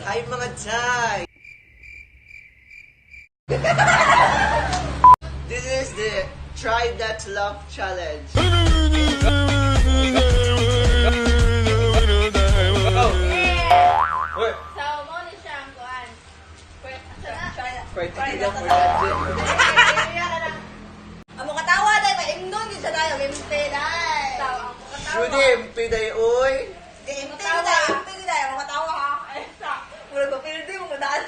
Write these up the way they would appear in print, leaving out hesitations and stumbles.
Hi, mga Jai! This is the Try Not to Laugh Challenge. Go! Uy! So, mo ni siya ang kuan. Try Particular for that. Amo katawa dai, maimnon din siya tayo, impe dai. Tawa ang katawa. Judy, piday, oy! Di impe dai, impe dai, amo katawa ha. Ay sa, murag ko pildi mo daan.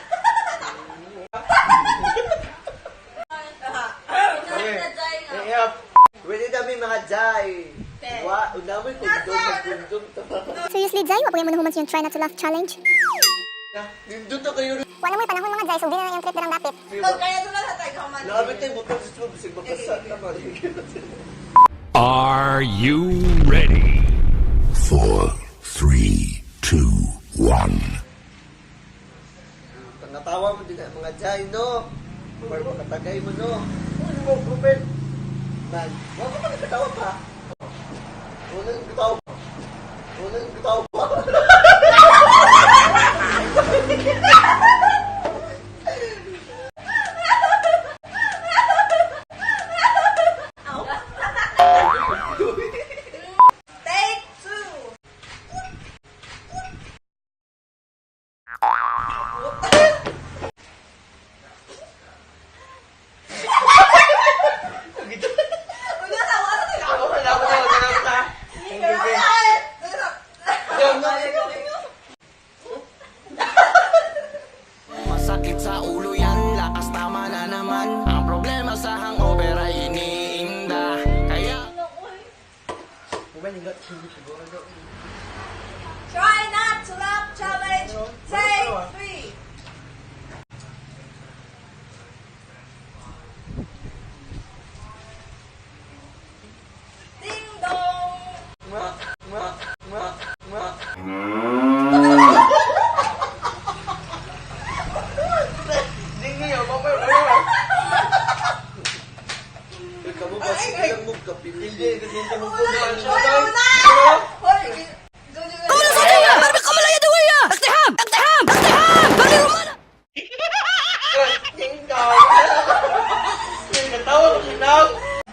Okay. Na Jai nga. Eh, up. Ready na mi, mga Jai! Ten. Wa, unamoy kundom, magkundom ta. Seriously, Jai, wa mo nahuman sa yung Try Not to Laugh Challenge. Nindot na kayo. Wala mo'y panahon, mga Jai, so di na lang yung trip na lang dapit. Pag kaya sila sa tayo kaman. Labi tayo, butang sa bisig mabasa na ba? Are you ready? Four, three, two, one. Natawa mo din ang mga Jai, no? Or makatagay mo, no? Uy, mo, Rupert. Man, wala ka pa pa. Wala kang katawa pa. Wala kang katawa pa. Take two. Wala sa wala sa Ako, wala, wala, wala, wala. Ay! Masakit sa ulo yan, lakas tama na naman. Ang problema sa hangover ay iniinda. Kaya Try Not to Laugh Challenge. Take three. Ding dong. Ma, ma, ma, ma. Dingi, oh, papel, ano? Ikaw mo ba silang mo kapili? Hindi, kasi hindi mo po Wala, siya. wala, wala. Hoy, Ding dong. Natawa ko siya now.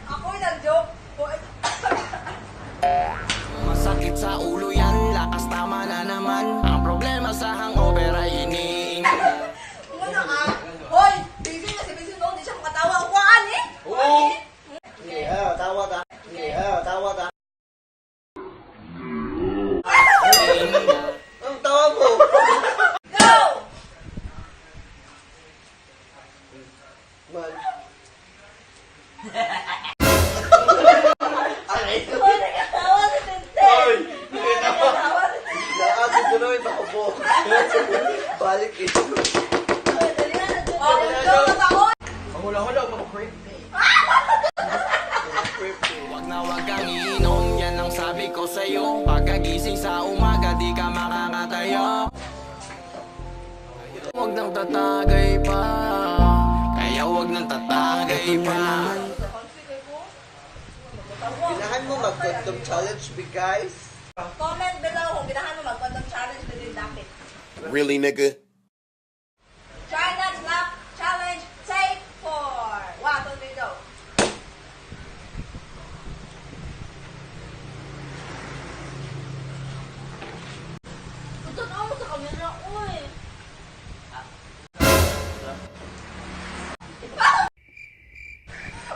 Ako nag-joke. Masakit sa ulo yan, lakas tama na naman. Ang problema sa hangover ay iniinda. Ano ah? Hoy, busy na si busy no, di siya makatawa. Kuhaan eh. Oo. Yeah, tawa ta. Yeah, tawa ta. Ang tawa mo. Go! Man. Hoy, nagkatawa si Tenten. Hoy, nagkatawa. Nagkatawa si Tenten. Naagod ko naman makubo. Balik eh. Oh, go na tao. Ang hula-hula, mga creep. Wag na wag kang iinom, yan ang sabi ko sa'yo. Pagkagising sa umaga, di ka makakatayo. Wag nang tatagay pa. Kaya wag nang tatagay pa. Ginahan mo mag-condom challenge, big guys. Comment below kung ginahan mo mag-condom challenge with your dapit. Really, nigga? Try Not to Laugh Challenge, take four. One, two, three, go. Totoo mo sa camera, uy.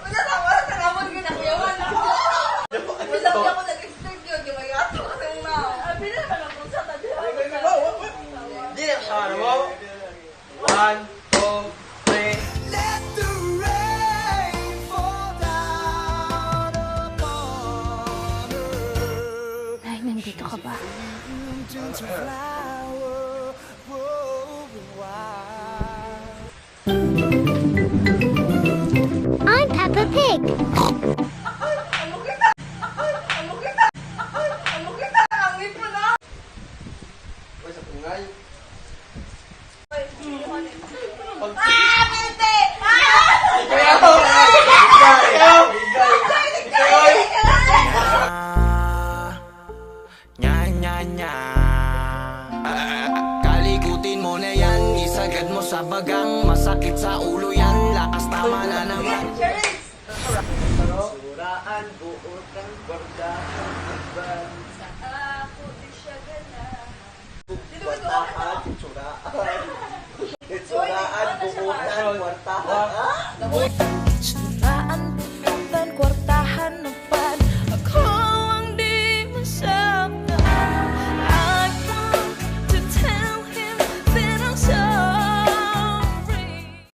Wala sa wala sa ramon gyud ako yawan ako. Wala ko ako nag-extend yun, di ba yato kasi na. Abi na naman ang punsa ta diha. Di, ano mo? One, two, three. Let the rain fall down upon her. Ay, nandito ka ba? Into flower growing wild. I'm Peppa Pig. Ano kita? Ano kita? Ano kita? Ang ngipon na. Uy, sa tungay. Ah, pwede! Ah! Kaya ako! Kaya ako! Kaya Nya, nya, nya. Kalikutin mo. mo na yan, isagad mo sa bagang. Masakit sa ulo yan, lakas tama na naman. Charles! Suraan, buot ang kwartahan, iban. Sa ako di siya ganahan. Kwartahan, titsuraan. Titsuraan, buotan, kwartahan. Ah!